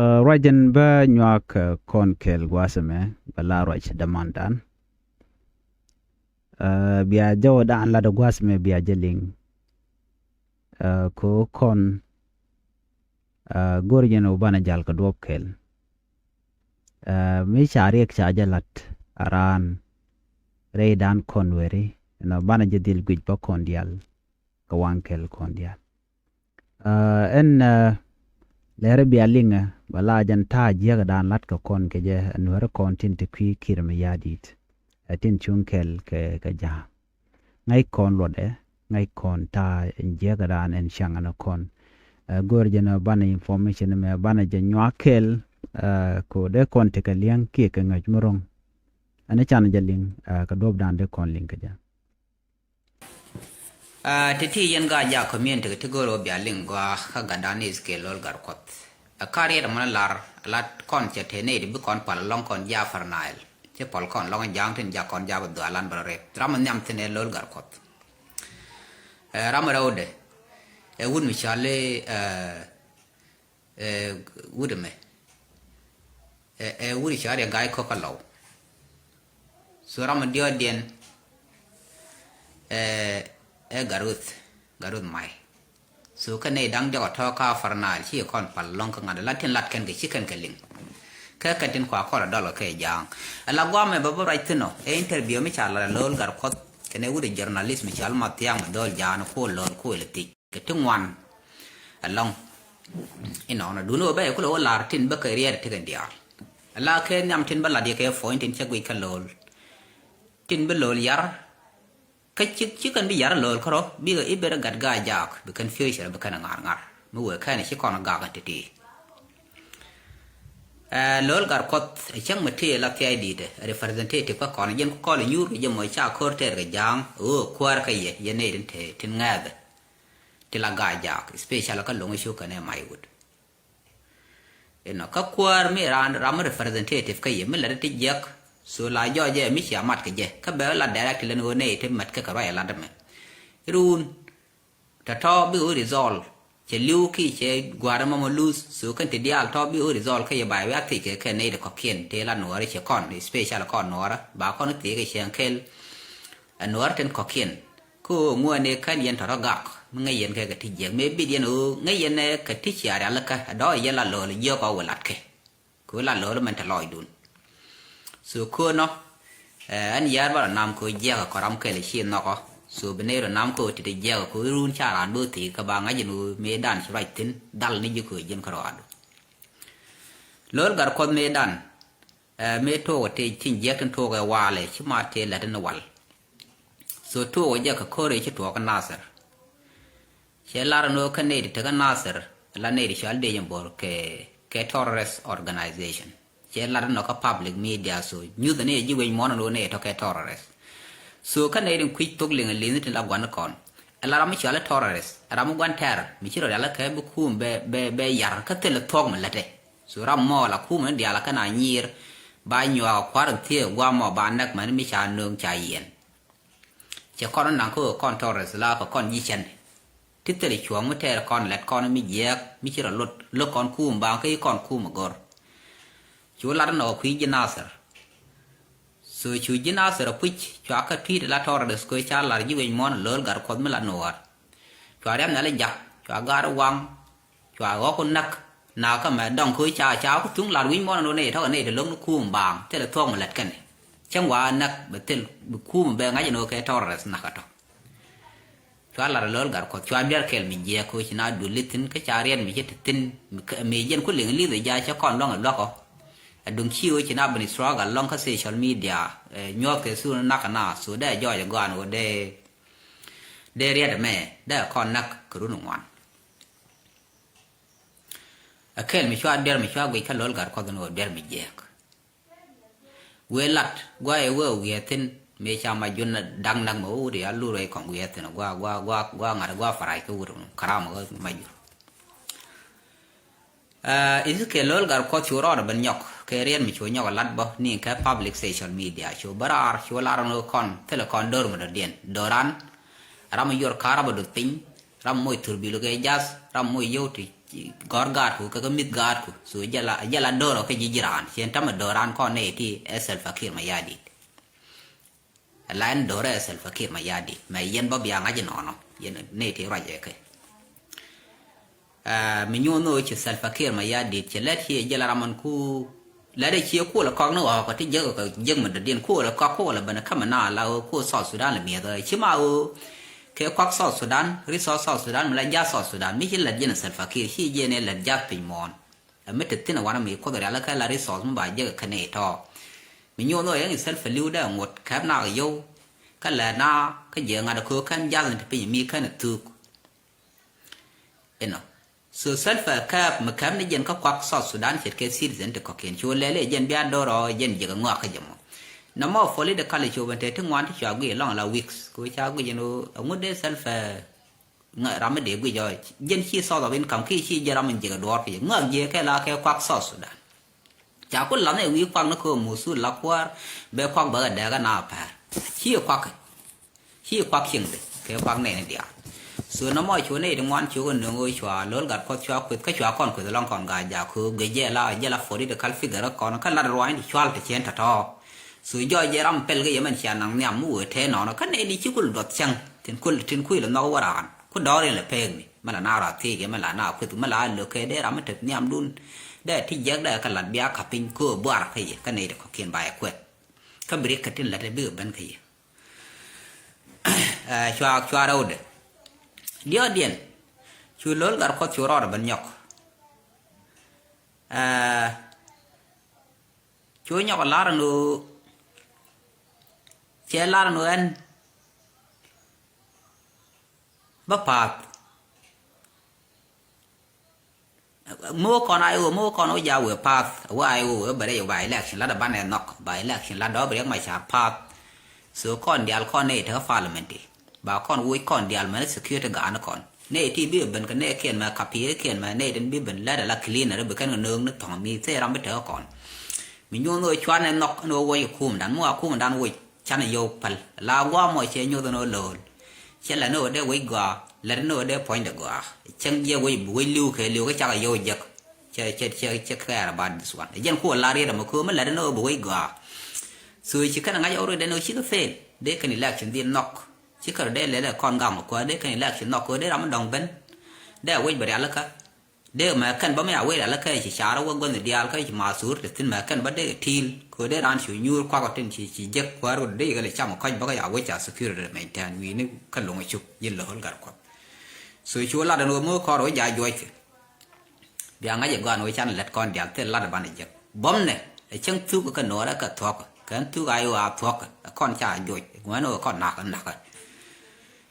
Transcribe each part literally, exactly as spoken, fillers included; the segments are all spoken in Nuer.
Ruac in bä nyuak kɔn kɛl gua̱a̱th ɛmɛ bɛ la ruac dämandan. Bia jɔwdan lat gua̱a̱th ɛmɛ bia jɛ liŋ. Ko kɔn go̱r jɛn wä banɛ jal kɛ duɔ̱p kɛl. Mi ca riɛk ca jɛ lat a raan rɛydan kɔn weri ɛnɔ banɛ jɛ dhil guic bä kɔn diaal kɛ waŋ kɛl kɔn diaal. Ɛn lɛrɛ bia liŋɛ bɛ la jɛn ta̱a̱ jiäkädan lat kɛ kɔn kɛ jɛ ɛn weri kɔn tin ti kui̱ kir mi ya̱di̱t ɛ tin cuŋ kɛl kɛ kɛ ja̱a̱. Ŋäc kɔn luɔtdɛ ŋäc kɔn ta̱a̱ in jiäkädan in ciaŋ ɛn kɔn. Go̱o̱r jɛn banɛ information mɛ banɛ jɛ nyuak kɛl. Ko dee kɔn tekɛ liɛŋ kiɛ kɛ ŋäc mi ro̱ŋ. Ɛn can jɛ liŋ kɛ duɔ̱pdan dee kɔn liŋ kɛ jɛ. Ti ti yɛn Gaa-jaak community kɛ ti go̱o̱r wä bia liŋ gɔaa kä gatdan is kɛ Lo̱l Gatkuɔth. Ɛ ka riɛt ɛmɔ ni lar lat kɔn cɛ te nɛy ti bi kɔn pal ɛlɔ̱ŋ kɔn ja̱a̱ Upper Nile. Ci pɔl kɔn lɔŋ ja̱a̱ŋ tin jak kɔn ja̱a̱ bä dhuaalan bä rɛt ram mi nhiam thin ɛ Lo̱l Gatkuɔth. Ɛ ram rɛwdɛ ɛ wut mi cɔal i̱ ɛ ɛ wut ɛmɛ ɛ ɛ wut cɔal i̱ Gai Kɔk Kä Lɔw. So ram mi diɔ̱ɔ̱kdiɛn ɛ ɛ Gatruth Gatruth May. So kä nɛy da̱ŋ diɔk ɛ tɔ̱ kä Upper Nile ci kɔn pal lɔ̱ŋ kä ŋa̱t la tin lat kɛn kɛ ci kɛn kɛ liŋ. Kä kɛn tin kua kɔl ɛ dɔl kɛ kɛ ja̱a̱ŋ ɛ la guamɛ bä bä ruac thi̱n ɔ ɛ interview mi ca lat ɛ Lo̱l Gatkuɔth kɛn ɛ wut ɛ journalist mi cɔal Mathiaŋ mi dhɔl ja̱a̱n ɛ kuɔ Lo̱l kuɔ ilɛ thiec kɛ ti ŋuan. Ɛlɔ̱ŋ inɔnɔ duundɛ wä bɛ yɛ kulɛ wä lar tin bä kɛ riɛɛr ti kɛn diaal. Ɛ la kɛ nhiam tin bä lat yɛ kɛ puɔ̱ny tin cä guic kä Lo̱l tin bä Lo̱l yar. Kä ci ci kɛn bi yar Lo̱l kärɔ bikɛ i̱ ben ɛ gat Gaa-jaak bi kɛn future bi kɛn ɛ ŋa̱r ŋa̱r mi wëë kɛn ci kɔn ɛ gak ɛ ti̱ti̱. Ɛ Lo̱l Gatkuɔth ɛ cäŋ mi tëë la thia̱a̱c di̱i̱tɛ ɛ representative kä kɔn ɛ jɛn ku kɔl ɛ nyuur kɛ jɛ mɔ ca ko̱r tɛɛr kɛ ja̱a̱ŋ ɛ ɣöö kuäär kä yɛ yɛ nɛy tin te tin ŋɛ̈ɛ̈thɛ ti la Gaa-jaak especially kä lo̱ŋ i̱ cu kɛn ɛ May wut. Inɔ kä kuäär mi raan ram mi representative kä yɛ mi lät ti jiɛk. So la jɔɔc ɛ mi cia mat kɛ jɛ kä bɛ la direct lɛn ɣöö nɛy ti mat kɛ kɛ ruac ɛ lat ɛmɛ. Run tɔ̱tɔ̱ bi ɣöö resolve cɛ li̱w ki cɛ gua̱a̱r ɛmɔ mɔ luth. So kɛn ti diaal tɔ̱ bi ɣöö resolve kä yɛ ba wiak thiec kɛ kɛ nɛy ti kɔ̱kiɛn ti la nuɔɔri cɛ kɔn especially kɔn nuɔɔrä ba kɔn thiec kɛ cɛ kɛl. Ɛ nuɔɔrä tin kɔ̱kiɛn kä ɣöö ŋuäär ni kän yɛn tɔ̱tɔ̱ gak mi ŋäc yɛn kɛ kɛ ti jiɛk mëë bit yɛn ɣöö ŋäc yɛn ɛ kɛ ti cia rialikä ɛ dɔ̱k yɛn la Lo̱l jiök ɔ wä latkɛ. Kɛ wä la Lo̱l mɛn te lɔcdun. So köönɔ ɛ ɛn yär bä rɔ nam kɛ wä jiɛk ɛ kɔ ram kɛl ci nhɔkɔ. So bi nɛy rɔ nam kɛ wä ti ti jiɛk ɛ kɛ wä run ca raan bä thiec kä ba ŋa̱c ɛn wä mëëdan ci ruac thi̱n dhal ni ji̱ kɛ wä ji̱n kä rɔadu. Lo̱l Gatkuɔth mëëdan ɛ mëë tuɔɔk ɛ tëë cin jiɛk tin tuɔɔk ɛ walɛ ci ma tëë lät in wal. So tuɔɔk ɛ jɛ kɛ ko̱r ɛ ci tuɔɔk kä Nathir. Cɛ lar ɛn ɣöö kä nɛy ti tekä Nathir la nɛy ti cɔal Dec in Bor kɛ kɛ terrorist organization. Cɛ lar ɛn ɣöö kä public media so nyuth ɛn ɛ ji̱ wec muɔ̱ɔ̱n ɛn ɣöö nɛy tɔ̱ kɛ terrorist. So kä nɛy tin kui̱c thok liŋ ɛ li̱nh tin la gua̱n kɔn ɛ la ram mi cɔal ɛ terrorist ɛ ram mi gua̱n tɛr mi ci rɔ rial ɛ kɛ bi kuum bɛ bɛ bɛ yar kä thil ɛ thuɔ̱k mi lätɛ. So ram mɔ la kuum ni diaal kä na nyiir ba nyuak kua̱r in thiee guam mɔ ba näk mɛn mi ca nööŋ ca yiɛn. Cɛ kɔn naŋ kä kɔn terrorist la kɛ kɔn ji̱ cɛn. Ti thil cuɔ̱ŋ mi tɛɛr kɔn lɛt kɔn mi jiɛɛk mi ci rɔ lot lo̱k kɔn kuum ba kä i̱ kɔn kuum a gɔr. Cu lat nɔ kui̱ ji̱ Nathir. So cu ji̱ Nathir a puc cua kä tui̱t la terrorist kɛ ca lar ji̱ wec muɔ̱n Lo̱l Gatkuɔth mi la nuɔɔr. Cua riam nhial i̱ jak cua gar i̱ waŋ. Cua ɣɔ̱k ku näk nakä mɛ dɔŋ kä ca ca ku thuŋ lat wi̱c muɔ̱n ɛn ɣöö nɛy tɔ̱ kɛ nɛy ti lo̱k ni kuum baaŋ thilɛ thuɔ̱k mi lät kɛnɛ. Cäŋ wa näk bɛ thil bi kuum bɛ ŋa̱c ɛn ɣöö kɛ terrorist näk kä tɔ̱. Cua lat ɛ Lo̱l Gatkuɔth cua biar kɛl mi jiɛk kä ci na dul li thi̱n kä ca riɛt mi ci te thi̱n mi jɛn ku liŋ li̱th ɛ ja cä kɔn luäŋ ɛ luäk ɔ. Ɛ duŋ ci ɣöö ci na ben struggle luäŋ kä social media ɛ nyuɔ̱th kɛ thun nak ɛ na so dee jɔɔc ɛ gɔaan ɣöö dee dee riɛt ɛmɛ dee kɔn näk kɛ run ŋuan. Ɛ kɛl mi cua diɛr mi cua guic kä Lo̱l Gatkuɔth ni ɣöö diɛr mi jiɛɛk. Wëë lat gua̱a̱ ɛ wee wiee thi̱n mëë ca ma jun da̱ŋ näk mɛ wä wut ya lur ɛ kɔŋ wiee thi̱n gua gua gua gua ŋa̱t gua farac kä wut kärama kä ma jun. Ɛ i̱ kɛ Lo̱l Gatkuɔth cu rɔɔdɛ ben nyɔk kɛ riɛt mi cu nyɔk lat bä ni kɛ public social media cu bä raar cu lar ni kɔn thilɛ kɔn dör mi dɔ̱diɛn döran. Ram mi yuɔr ka̱r ram mi döth piny. Ram moc thur bil kɛ jath ram moc yio̱w ti gɔ̱r gaatku kä kä mi̱th gaatku. So jɛ la, jɛ la do̱r ɔ kä ji̱ ji̱ raan, ciɛ ɛn ta̱mɛ do̱r raan kɔn nɛy ti ɛ Salva Kiir Mayardit. Ala ɛn do̱r ɛ Salva Kiir Mayardit, mɛ yɛn bä bia ŋa̱c inɔnɔ, yɛn nɛy ti ruac ɛ kɛ. Ɛ, mi nyuɔn ni ɣöö ci Salva Kiir Mayardit ci lät, ci jɛ la ram man ku lät ɛ, ci kuɔl ɛ kɔk ni ɣɔɔk kä ti jek kɛ jek mi dɔ̱diɛn, kuɔl ɛ kɔk, kuɔl ɛ ben kä mi na la ɣöö kuɔl South Sudan lɛ mi̱eth ɣöö ci ma ɣöö kɛ kuak South Sudan, resource South Sudan, mi la ja̱th South Sudan, mi ci lät jɛn Salva Kiir, ci jɛn ɛ lät ja̱th piny muɔ̱ɔ̱n. Ɛ mi te thi̱n ɛ wanɛ mi Kuoth rial kä la resource mi ba jek kä nɛy tɔ̱. Mi nyuɔn ni ɣöö yɛn itself ɛ li̱w dee ŋot kɛp nak yio̱w kä lät na kä jiɛ ŋa̱t ɛ köök kɛn ja̱th in te piny mi kɛn ɛ thuk. Inɔ. So Salva kɛp mi kɛp ni jɛn kä kuak South Sudan ce̱tkɛ citizen ti kɔ̱kiɛn. Cu lɛl i̱ jɛn bia do̱r ɔ jɛn jiɛk ŋɔak kä jɛ mɔ. Nɔmɔ political cu ben te ti ŋuan ti cua guic lɔŋ la weeks. Ku ca guic ɛn ɣöö ɛŋu dee Salva ŋa ram mi dee guic ɔ. Jɛn ci source of income ki ci jɛ ram mi jiɛk duɔɔr ki jɛ. Ŋɔak jiɛk kɛ la kɛ kuak South Sudan. Ca ku lath ni wi̱i̱ kuak ni köö muthul la kuäär bɛ kuak bɛ kɛ dɛɛk ɛ na pɛr. Ci kuak kɛ. Ci kuak cieŋdɛ kɛ kuak nɛɛni diaal. So nɔmɔ cu nɛy ti ŋuan cukɛ nöŋ ɣöö cua lo̱l gat Kuɔth cua kueth kä cua kɔn kueth lɔŋ kɔn gaa jaak köö guic jɛ la jɛ la political figure kɔn kä lat ruany ti cual ti cien tɔ̱tɔ̱. So jɔɔc jɛ ram pɛl kɛ yɛ mɛn cia naŋ nhiam mi wee tëë nɔnɔ kä nɛy di ci kul duɔth cäŋ tin kul tin kui̱ lɛ nhɔk wä raan ku dɔɔr in lɛ pek ni mɛ la na rat thiec kɛ mɛ la na kueth mɛ la lök kɛ dee ram mi tet nhiamdun. Dee ti jiɛk dee kä lat bia ka̱p piny köö buar kä yɛ kä nɛy ti kɔ̱kiɛn ba yɛ kueth. Kä bi riɛk kä tin lät ɛ bikɛ ben kä yɛ. Ɛ, cua, cua rɛwdɛ. Diɔ̱ɔ̱diɛn cu lo̱l gat Kuɔth cu rɔɔdɛ ben nyɔk. Ɛ, cu nyɔk lar ɛn ɣöö cɛ lar ɛn ɣöö ɛn bä pa̱a̱th. Mo̱o̱ kɔn a i̱ ɣöö mo̱o̱ kɔn ɣöö ja̱ wëë pa̱a̱th wä a i̱ ɣöö wëë bɛ rɛy wä ba election lat a banɛ nhɔk ba election lat dɔ̱ɔ̱p Riɛk Macar pa̱a̱th. So kɔn diaal kɔn nɛy tekä parliament ti ba kɔn woc kɔn diaal mɛn security ga̱a̱n kɔn nɛy ti bi ben kɛ nɛy kiɛn mɛ kapier kiɛn mɛ nɛy tin bi ben lät ala cleaner bi kɛn kɛ nööŋ ni thɔ̱ŋ mi thee ram bi tekä kɔn. Mi nyuɔ̱n ɣöö cuan ɛ nhɔk ni ɣöö woc kɛ kumdan mi wa kumdan woc. Canɛ yio̱w päl la gua̱a̱ mɔ cɛ nyoth ɛn ɣöö lo̱o̱l. Cɛ lɛ ni ɣöö dee wec gɔaa lɛ ni ɣöö dee puɔ̱nydɛ gɔaa. Cäŋ jiɛ wec bi wec li̱w kɛ li̱w kä cakɛ yio̱w jek. Cɛ cɛ cɛ cɛ care about this one. Jɛn kuɔ la riet ɛmɛ köö mi lɛ ni ɣöö bi wec gɔaa. So ci kɛn ŋa̱c ɣöö riet ɛn ɣöö cikɛ fail dee kɛn election dhil nhɔk. Cikɛ rɔ dee lɛl ɛ kɔn gam ɛ kuäär dee kɛn election nhɔk köö dee ram mi dɔ̱ŋ ben. Dee wec bɛ rialikä. Dee mɛ kɛn bä mi a wee rial kä ci car wä guänh diaal kä ci ma thur te thin mɛ kɛn bä dee til ko dee ran cu nyuur kuak tin ci ci jek kuar wä dee kɛ le cam kɔc bä kä ya wee ca security mɛ tɛn wi̱i̱ ni kä loŋ cuk yi lo̱l gar kuɔth. So cu lat ɛn wä mi kɔr wä ja juɔc kɛ bia ŋa̱c ɛ gɔan wä can lɛt kɔn diaal thil lat ɛ ban ɛ jek bɔm nɛ ɛ cäŋ thuk kä no̱rɛ kä thuɔk kɛn thuk a yi wa thuɔk ɛ kɔn ca juɔc ŋuɛn wä kɔn nak nak.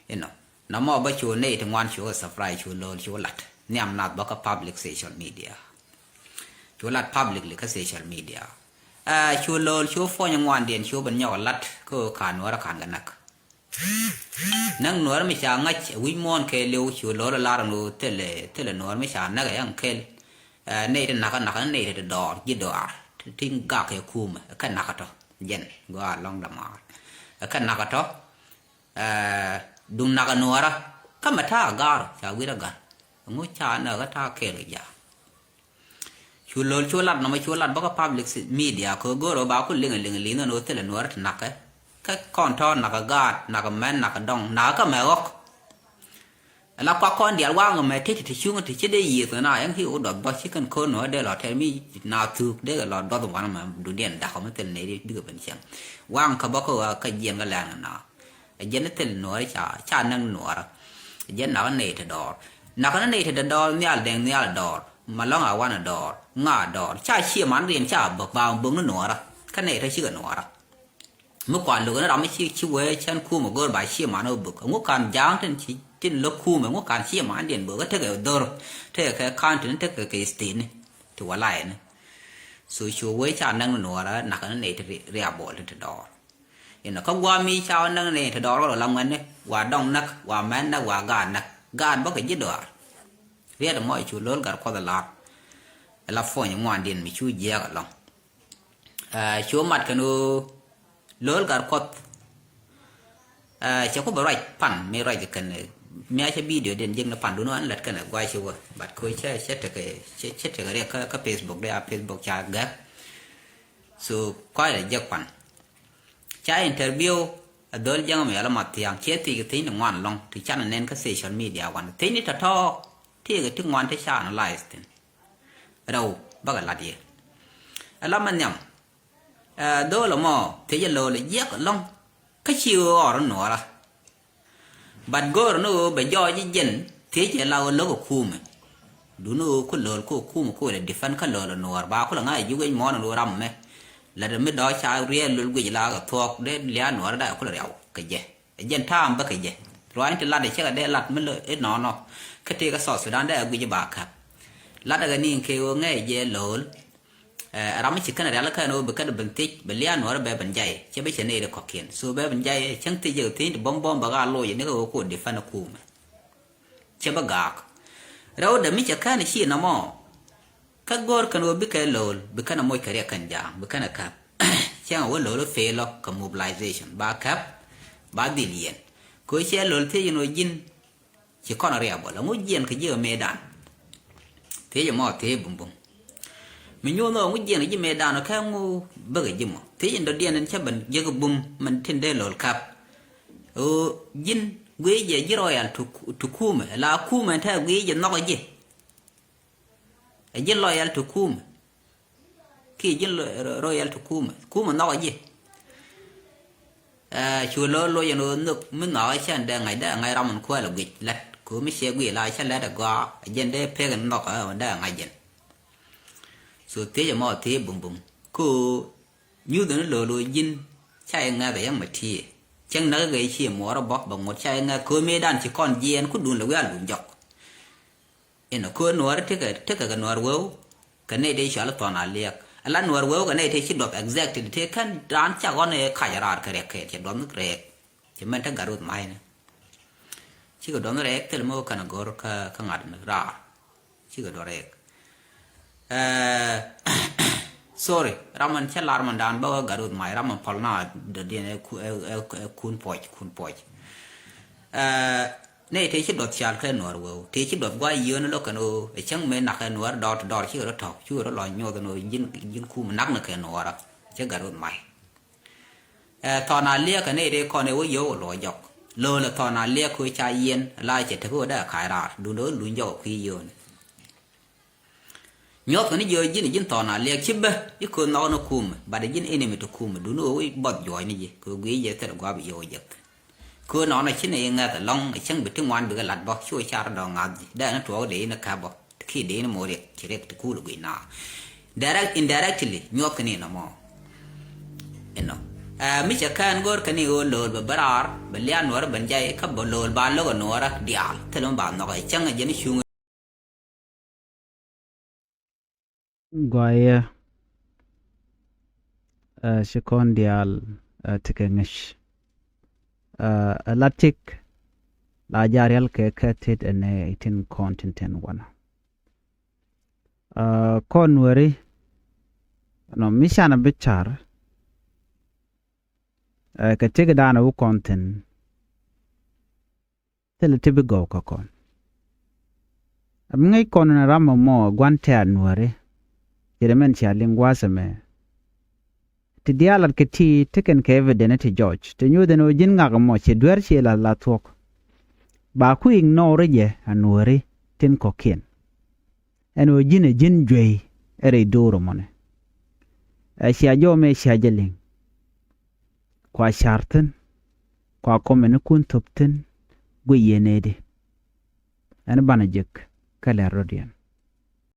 Inɔ. Nɔmɔ bä cu nɛy ti ŋuan cu kɛ surprise cu lo̱l cu lat nhiam nath bä kä public social media. Cu lat publicly kä social media. Ɛ cu lo̱l cu puɔ̱ny ŋuandiɛn cu ben nyɔk lat kä ɣöö ka̱n nuäärä ka̱n kɛ näk. Näk nuäärä mi ca ŋa̱c ɛ wi̱c muɔ̱ɔ̱n kɛɛliw cu lo̱l ɛ lar ɛn ɣöö thilɛ thilɛ nuäärä mi ca näk ɛ ɛŋ kɛl. Ɛ nɛy ti nakä nakä nɛy ti dɔɔr ji̱ dɔɔr ti gak kɛ kumɛ ɛ kɛ nakä tɔ jɛn gɔaa lɔ̱ŋ damaar ɛ kɛ nakä tɔ. Ɛɛ, duŋ nakä nuɔɔrä kä mɛ ta̱a̱ ga̱r ca wi̱r a ga̱r. Ŋu ca nɛ kä ta̱a̱ kɛɛl kɛ ja̱a̱. Cu lo̱l cu lat nɔmɔ cu lat bä kä public media kɛ go̱r ɣöö ba ku liŋ liŋ liŋ nɔ thilɛ nuɔɔrä ti nakä. Kä kɔn tɔ̱ nakä gaat nakä mɛn nakä dɔŋ nakä kä mɛ ɣɔk. Ala kuak kɔn diaal waŋ mɛ ti ti ti cuŋ ti ci dee yiëth na ɛn ki wä dɔth bä ci kɛn ko̱n nuɔɔrä dee lɔ tɛr mi na thuk dee lɔ dɔth wanɛ mɛ duŋdiɛn dakä mi thil nɛ di bikɛ ben cɛŋ. Waŋ kä bä kä ɣöö kä jiɛn kä lɛn na. Ɛ jɛn ni thil nuɔɔrä ca ca näk nuɔɔrä. Ɛ jɛn nakä nɛy te dɔɔr nakä ni nɛy te dɔɔr nhial dɛŋ nhial dɔɔr. Ma lɔ̱ŋ a wanɛ dɔɔr ŋa dɔɔr ca cie man riɛn ca bäk ba bäk ni nuɔɔrä. Kä nɛy te cikɛ nuɔɔrä. Mi kuan lo̱k ni ram mi ci ci wee cɛn kumɛ go̱o̱r ba cie man wä bäk ŋu kan ja̱a̱ŋ tin ci tin lo̱k kumɛ ŋu kan cie man diɛn bäk kä tekɛ dhor. Tekɛ kɛ county ni tekɛ kɛ state ni ti walay ni. So cu wee ca näk ni nuɔɔrä nakä ni nɛy te ria bɔɔl ti dɔɔr. Inɔ kä guam mi ca wä näk ni te dɔɔr kɛ rɔ la ŋuɛ̈tni wa dɔŋ näk wa mɛn näk wa gaat näk gaat bä kɛ ji̱ dɔɔr. Riɛt mɔ cu lo̱l gat kuɔth lar. La puɔ̱ny ŋuandiɛn mi cu jiɛɛk alɔŋ. Cu mat kɛn ɣöö lo̱l gat kuɔth. Cɛ ku bɛ ruac pan mi ruac kɛn mia cɛ video den jek ni pandun wan lät kɛnɛ guay ci wä, but ko cɛ cɛ tekɛ cɛ cɛ tekɛ riɛk kä kä Facebook de a Facebook ca gɛk. So kɔc rɛ jek pan ca interview a dhol jɛŋ mi yɛl a mat thiaŋ ciɛ thiec kɛ thiec ni ŋuan lɔŋ ti can a nɛn kä social media wan thiec ni tɔtɔ. Tiek ti ŋuan ti ca analyze thin rɛw bakɛ lat yɛ. Ɛ la ma nhiam. Ɛ dhol mɔ thiec a lool jiɛk lɔŋ kä ci ɣɔr nuɔra. But go̱o̱r ni ɣöö bɛ jɔɔc ji̱ jiɛn thiec ɛ la ɣöö lo̱k ɛ kuumɛ. Duni ɣöö ku lo̱l ku ɛ kuumɛ ku ɛ lɛ defend kä lo̱l ɛ nuɔɔr ba ku lɛ ŋa̱c ɛ ji̱ wec muɔ̱ɔ̱n ɛ ɣöö ram ɛmɛ. Lat ɛmi dɔ̱ɔ̱c ca riɛɛl luel guic la kɛ thuɔɔk dee lia̱a̱ nuɔɔr da ɛ ku lɛ riaw kɛ jɛ. Ɛ jɛn ta̱a̱m bä kɛ jɛ. Rua̱ny ti lat ɛ cɛ kɛ dee lat mi lö i̱ nɔɔnɔ. Kä tëë kä South Sudan dee ɛ guic i̱ ba käp. Lat ɛ kɛ ni̱i̱ŋ kɛ ɣöö ŋäc ɛ jɛ lo̱l. Ɛ ram mi ci kɛn rial kɛn ɣöö bi kɛn ben thiec bɛ lia̱a̱ nuɔɔr bɛ ben jay cɛ bɛ cɛ nɛy ri kɔ̱kiɛn. So bɛ ben jay cäŋ thiec jɛ thiec ti bɔm bɔm bɛ ɣaal loc ni kɛ ɣöö ku defend kuumɛ. Cɛ bɛ gaak rɛw dɛ mi cɛ kɛn ci nɔmɔ. Kä go̱o̱r kɛn ɣöö bi kɛ lo̱o̱l bi kɛn moc kɛ riɛk kɛn ja̱a̱ŋ bi kɛn käp. Cäŋ ɣöö lo̱o̱l fail ɔ kɛ mobilization ba käp ba dhil yɛn. Kɛ ɣöö cɛ lo̱o̱l thiec in ɣöö ji̱n ci kɔn riabɔl ɛŋu jiɛn kɛ ji̱ ɛ mëëdan. Thiec ɛmɔ thiec bumbum. Mi nyuuth ɔ ŋu jiɛn kɛ ji̱ mëëdan ɔ kɛ ŋu bäkɛ ji̱ mɔ thiec in dɔ̱diɛn in cä ben jiäk bum min tin dee lo̱l kap. Ɣöö ji̱n guic jɛ ji̱ royal ti kuumɛ la kuumɛ tɛ guic jɛ nhɔk ɛ ji̱. Ɛ ji̱ loyal ti kuumɛ. Ki ji̱n royal ti kuumɛ kuumɛ nhɔk ɛ ji̱. Cu lo̱ loc ɛn ɣöö nhök mi nhɔakä cän dee ŋa̱c dee ŋa̱c ram ɛn kuäl ɛ guic la̱t kɛ ɣöö mi ciɛ guic la cä lät ɛ gɔaa ɛ jɛn dee pek ɛn nhɔk ɛ dee ŋa̱c jɛn. So thiec ɛmɔ thiec bumbum kɛ ɣöö nyuth ɛn lo̱ lo̱ ji̱n ca yɛ ŋäth ɛ yäŋ mɛ tiee. Cäŋ näk ɛ gɛy ciɛ muɔɔr ɛ bä bɛ ŋot ca yɛ ŋäth kɛ ɣöö mëëdan ci kɔn jiɛɛn kudun lɛ wi̱i̱ a luny jɔk. Inɔ köö nuɔɔri tekɛ tekɛ kɛ nuɔɔr weu. Kɛ nɛy tëë cɔal i̱ thɔn a liɛk ala nuɔɔr weu kɛ nɛy tëë ci duɔth exactly tëë kän raan cak ɣɔn ëë kac raar kɛ rɛk kɛɛl cɛ duɔth ni rɛɛk. Cɛ mɛn te gat ruth ma̱cni cikɛ duɔth ni rɛɛk thil mi wä kɛn a go̱r kä ŋa̱t ni raar. Cikɛ duɔth rɛɛk. Sorry ram mɛn cä lar mɛn daan bä wä gat ruth ma̱c ram mɛn pɔl na dɔ̱diɛn ɛ kun puɔc kun puɔc. Nɛy tëë ci duɔth cal kɛ nuɔɔr weu tëë ci duɔth guay yio̱o̱n lo̱k kɛn ɣöö ɛ cäŋ mëë nak kɛ nuɔɔr dɔɔr ti dɔɔr cikɛ rɔ tɔ̱k cikɛ rɔ lɔ nyuɔth ɛn ɣöö ji̱n kum nak ni kɛ nuɔɔrä. Cä gat ruth mac. Ɛ thɔn a liɛk kɛ nɛy tëë kɔn ɛ wä yio̱w ɛ luɔɔ jɔk. Lo̱l ɛ thɔn a liɛk kɛ wä ca yiɛn la cɛ tek wä dee kac raar duundɛ wä luny jɔk ɛ kui̱ yio̱o̱ni. Nyuɔthkɛ ni jiɔ ji̱n ji̱n thɔn a liɛk ci bä i̱ köö nhɔk ni kumɛ bat ji̱n enemy ti kumɛ duni ɣöö wi̱c buɔth juɔ̱ɔ̱c ni ji̱ kɛ gui̱i̱c jɛ thil gua̱a̱p i̱ yio̱w jek. Köö nɔnɔ ci ni i̱ ŋäth ɛlɔ̱ŋ ɛ cäŋ bi ti ŋuan bikɛ lat bä ci wä car dɔ̱ŋ ŋa̱th ji̱ dee ni tuɔɔk dee in kä bä ti kiɛ dee in mo̱o̱r riɛk ci riɛk ti kuul gui̱c na. Direct indirectly nyuɔthkɛ ni nɔmɔ. Inɔ ɛ mi cɛ kään go̱o̱r kɛ ni ɣöö lo̱o̱l bɛ bä raar bɛ lia̱a̱ nuɔɔrä ben jay kä bä lo̱o̱l ba lo̱k ɛ nuɔɔrä diaal thil mi ba nhɔk ɛ cäŋ ɛ jɛn cuŋ. Gɔyɛ ɛ ci kɔn diaal ɛ tekɛ ŋäc ɛ la tik la jarial kɛ kɛ tet ɛnɛ itin kɔn tin tɛn wanɔ. Ɛ kɔn weri nɔ mi canɛ bi car ɛ kɛ tik danɛ wi kɔn thin. Thilɛ ti bi gɔw kä kɔn. A bi ŋäc kɔn ni ram ɛmɔ gua̱n tɛ̈r nuääri. Ci rɛ mɛn cia liŋ gua̱a̱th ɛmɛ. Ti diaal lat kɛ ti ti kɛn kɛ evident ti jɔc ti nyuuth ɛn ɣöö ji̱n ŋak ɛmɔ ci duer ci la la thuɔ̱k. Ba ku ignore jɛ a nuääri tin kɔ̱kiɛn. Ɛn ɣöö ji̱n ɛ ji̱n juey ɛ rɛy do̱r ɛmɔni. Ɛ cia jɔw mëë cia jɛ liŋ. Kua car thi̱n kua kɔmɛnikun thop thi̱n guic yɛn ëëdi. Ɛn banɛ jek kä lɛr rɔ̱diɛn.